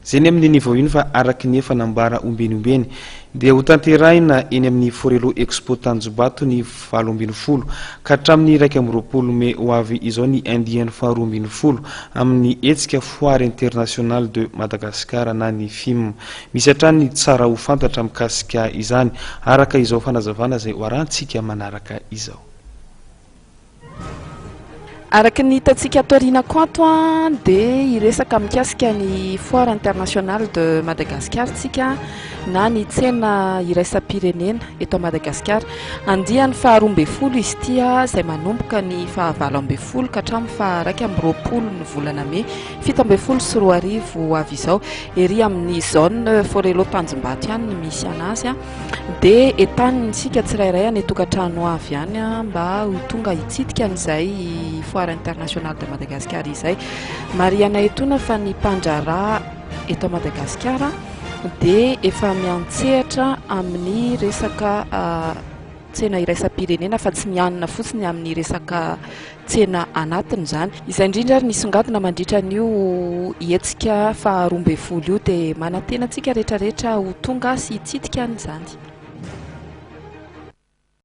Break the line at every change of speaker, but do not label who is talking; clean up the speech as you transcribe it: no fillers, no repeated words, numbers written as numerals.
Izay ny amin'ny niveau iny fa araka ny efa nambara ombieny ombieny dia hotanterahina eny amin'ny Forello Expo Tanjombato ny 18 ka hatramin'ny 21 mey ho avy izao ny andiany faha-12 amin'ny hetsika Foire Internationale de Madagascar na ny FIM. Misy hatrany ny tsara ho fantatra mikasika izany araka izao fanazavana izay ho arahantsika manaraka izao.
Araka ny hitantsika ato aorianako ato dia hiresaka mikasika ny Foire Internationale de Madagascar tsika na ny tsena iraisam-pirenena eto Madagasikara. Andiany faha-12 izy ity izay manomboka ny faha-18 ka hatramin'ny faha-21 ny volana mey 2017 ho avy izao. Ery amin'ny zone Forello Tanjombato ihany no misy anazy. Dia entanina isika tsirairay any an-tokantrano avy any mba ho tonga hitsidika an'izay Foire Internationale de Madagascar izay. Marihana etoana fa ny mpandraharaha eto Madagasikara dia efa miantsehatra amin'ny resaka tsena iraisam-pirenena fa tsy mianina fotsiny amin'ny resaka tsena anatiny izany. Izay indrindra ary nisongadina mandritra an'io hetsika faha 12 io dia manantena antsika rehetrarehetra ho tonga sy hitsidika an'izany.